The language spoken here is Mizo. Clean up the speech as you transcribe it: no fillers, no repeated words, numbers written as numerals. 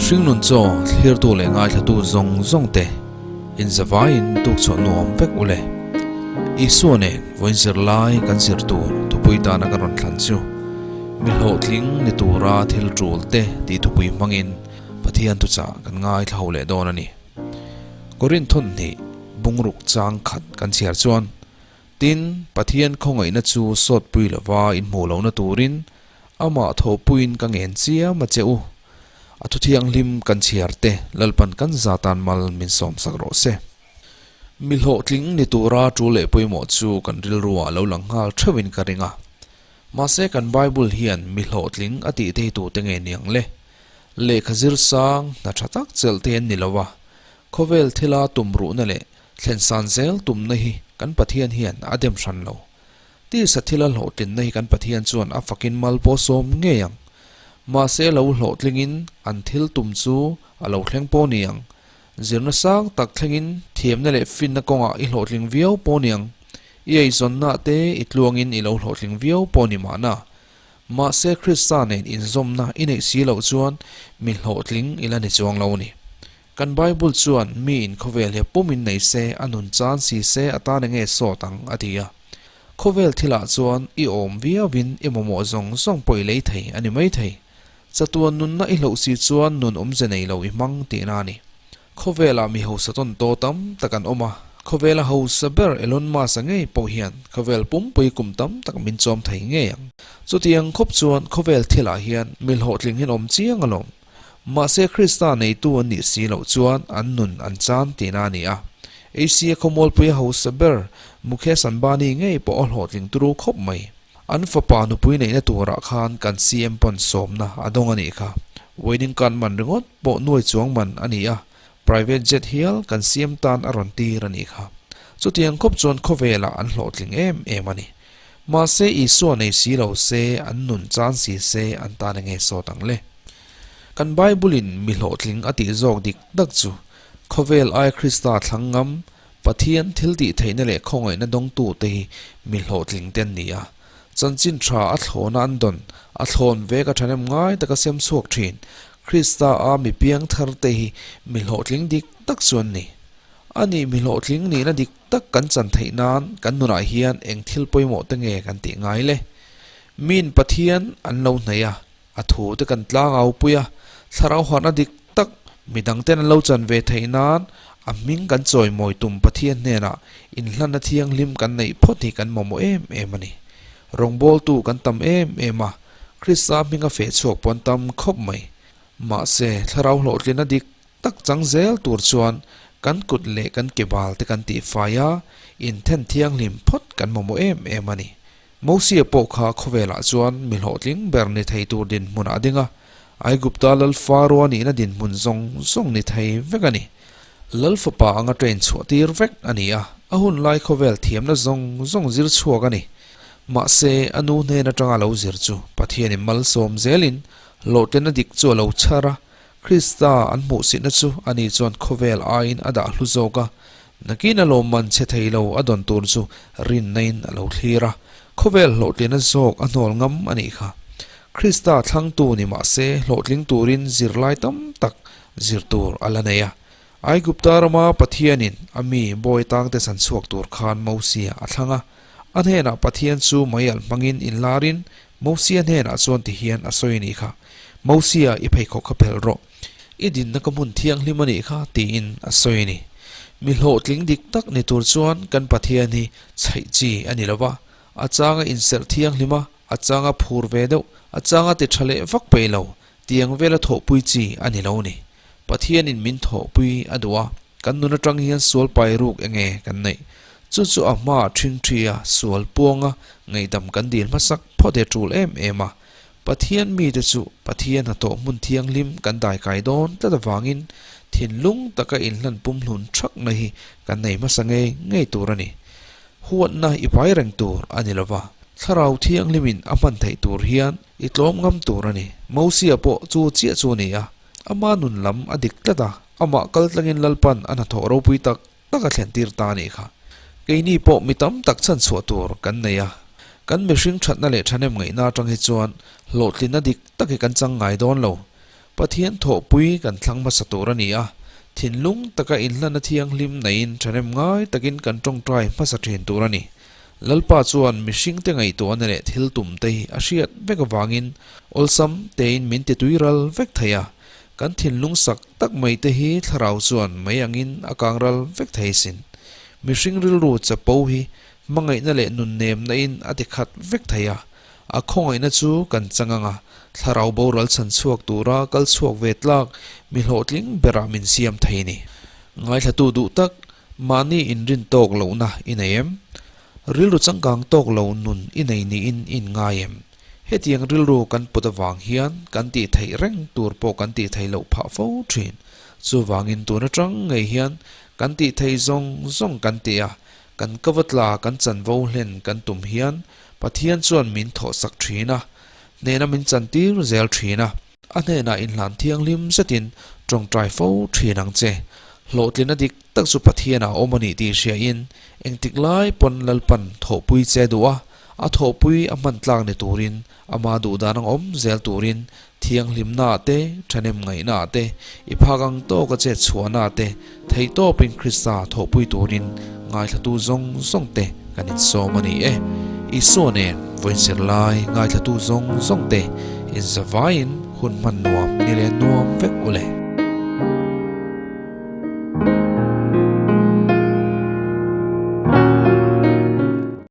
Hringnun chaw thlirtu leh ngaithlatu zawng zawng te inzavaiin tukchhuah nuam vek u le. Isua nen vawiin zir lai kan zir tur thupui tana ka rawn thlan chu mi hlawhtling ni tura thil tul te tih thupui hmangin Pathian thuchah kan ngaithla ho leh dawn a ni. Korinth thawhnih bungruk chang khat kan chhiar chuan Tin, Pathian khawngaihna chu sawtpui lova inhmuh lohna turin amah thawhpuiin ka ngen chiam a che u. A thuthianghlim kan chhiar te Lalpan kan zatan mal min sawmsak rawh se. Mi hlawhtling ni tura tul leh pawimawh chu kan rilruah lo lang nghal theuhin ka ring a. Mahse kan Bible hian mi hlawhtling a tih thei tute nge niang le? Lehkha zir sang, hna tha tak chelh te an ni lo a, khawvel thila tumruhna leh Thlen san zel tumna hi kan Pathian hian a dem hran lo. Tisa thila hlawhtlinna hi kan Pathian chuan a fakin mal pawh sawm ngei ang. Mahse lo hlawhtlingin an thil tum chu a lo thleng pawh ni ang. Zirna sang tak thlengin thiamna leh finna kawngah i hlawhtling viau pawh ni ang. I eizawnna te i tluangin i lo hlawhtling viau pawh ni mahna. Mahse Krista nen inzawmna i neih si loh chuan mi hlawhtling i la ni chuang lo ni. Kan Bible chuan mi in khawvel hi pumin nei se, a nun chan si se a tan enge sawt ang a ti a. Khawvel thilah chuan i awm viauin i mamawh zawng zawng pawh i lei thei a ni mai thei. Chatuan nunna i hloh si chuan nun awmze nei lo i hmang tihna a ni. Khawvelah mi hausa tawn taw tam tak an awm a, khawvela hausa ber Elon Musk-a ngei pawh hian khawvel pumpui kum tam tak min chawm thei ngei ang. Chutiang khawp chuan khawvel thilah hian mi hlawhtling hian awm chiang alawm. Mahse Krista neitu an nih si loh chuan an nun an chan tihna a ni a. Asia khawmualpui a hausa ber Mukesh Ambani ngei pawh a hlawhtling turu khawp mai. An fapa nupui neihna turah khan kan CM pawn sawmna a dawng a nih kha. Wedding card man ringawt pawh nuai chuang man a ni a, private jet hial kan CM tan a rawn tir a nih kha. Chutiang khawp chuan khawvelah an hlawhtling em em a ni. Mahse Isua nei si lo se, an nun chan si se, an tan enge sawt ang le? Kan Bible-in mi hlawhtling a tih zawk dik tak chu, khawvel ai Krista thlang ngam, Pathian thil tih theihna leh khawngaihna dawngtute hi mi hlawhtling te an ni a. Chanchin tha a thlawna an dawn, a thlawn ve ka thahnem ngai taka sem chhuak thin, Krista a mi piang thar te hi mi hlawhtling dik tak chu an ni. A nih mi hlawhtling nihna dik tak kan chan theih nan kan nunah hian eng thil pawimawh te nge kan tih ngai le? Min Pathian an lo hnaih a, a thu te kan tlang au pui a, thlarau harhna dik tak midang ten an lo chan ve theih nan a hming kan chawimawi tum Pathian hnenah inhlanna thianghlim kan neih phawt hi kan mamawh em em a ni. Rawngbawltu kan tam em em a, Krista hminga feh chhuak pawh an tam khawp mai. Mahse, thlarau hlawhtlinna dik Tak chang zel tur chuan kan kut leh kan ke bal te kan tih fai a, inthen thianghlim phawt kan mamawh em em a ni. Mosia pawh kha khawvelah chuan mi hlawhtling ber ni thei tur dinhmunah a ding a, Aigupta lal Faroa nihna dinhmun zawng zawng ni thei vek a ni. Lal fapa anga train chhuah tir vek a ni a, a hun lai khawvel thiamna zawng zawng zir chhuak a ni. Mahse, a nu hnen atanga lo zir chu Pathianin malsawm zelin hlawhtlinna dik chu a lo chhar a, Krista an hmuhsitna chu ani chuan khawvel aiin a dah hlu zawk a, nakin a lawmman chhe thei lo a dawn tur chu rinnain a lo thlir a, khawvel hlawhtlina zawk a hnawl ngam a nih kha. Krista thlangtu ni mah se hlawhtling turin zirlai tam tak zir tur a la nei a. Aigupta rama Pathianin a mi bawi tangte chan chhuak tur khan Mosia a thlang a, a hnenah Pathian chu meialh hmangin inlarin Mosia hnenah chuan tihian a sawi a nih kha, Mosia, i pheikhawk kha phelh rawh. I dinna ka hmun thianghlim a nih kha, tiin a sawi a ni. Mi hlawhtling dik tak ni tur chuan kan Pathian hi chhaih chi a ni lo va, a changa inserh thianghlim a, a changa phur ve deuh, a changa ti tha leh vak peih lo, tiang vela thawhpui chi a ni lo ni. Pathianin min thawhpui a duh a, kan nun atang hian sual pai ruk enge kan neih? Chu chu a hmaah ṭhing ṭhi a, sual puanga ngaihdam kan dil hmasak phawt e ṭul em em a. Pathian mite chu Pathian hnathawh hmun thianghlim kan daikai dawn tlat avangin thinlung taka inhlan pumhlun ṭhakna hi kan nei hmasa ngei ngei tur a ni. Huatna i pai reng tur a ni lova, Thlarau Thianghlimin a hman theih tur hian i tlawm ngam tur a ni. Mosia pawh chu chiah chu a ni a, ama nun lam a dik tlat a, amah kal tlangin Lalpan a hnathawh ropui tak tak a thlen tir ta a nih kha. Keini pawh mi tam tak chhan chhuah tur kan nei a, kan mihring thatna leh thahnem ngaihna atang hi chuan hlawhtlinna dik tak hi kan chang ngai dawn lo. Pathian thawhpui kan thlang hmasa tur a ni a, thinlung taka inhlana thianghlim neiin thahnem ngai takin kan tawngtai hmasa thin tur a ni. Lalpa chuan mihringte ngaihtuahna leh thil tumte hi a hriat vek avangin awlsam tein min ti tuiral vek thei a, kan thinlung sak tak mai te hi thlarau chuan mei angin a kangral vek thei sin. Mihring rilru chapo hi hmangaihna leh nunnemna in a ti khat vek thei a, a khawngaihna chu kan chang ang a, thlarau boral chhan chhuak tura kal chhuak ve tlak mi hlawhtling berah min siam thei ni. Ngaithlatu duh tak mahni inrin tawk lohna i nei em? Rilru changkang tawk lo nun i nei niin i inngai em? Hetiang rilru kan put avang hian kan tih theih reng tur pawh kan tih theih loh phah fo thin. Chuvangin tun atang ngei hian kan tih theih zawng zawng kan ti a, kan kavatla kan chanvo hlen kan tum hian Pathian chuan min thawhsak thin a, hnehna min chantir zel thin a. A hnenah inhlan thianghlim zetin tawngtai fo thin ang che. Hlawhtlina dik tak chu Pathianah a awm a nih tih hriain engtik lai pawn Lalpan thawhpui che duh a, a thawhpui a hman tlak ni turin, ama duhdan ang awm zel turin thianghlimnaah te, thahnem ngaihnaah te, i phak ang tawka chet chhuahnaah te theihtawpin Krista thawhpui turin ngaithlatu zawng zawng te kan insawm a ni e. Isua nen vawiin zirlai ngaithlatu zawng zawng te inzavaiin hun hman nuam ni leh nuam vek u le.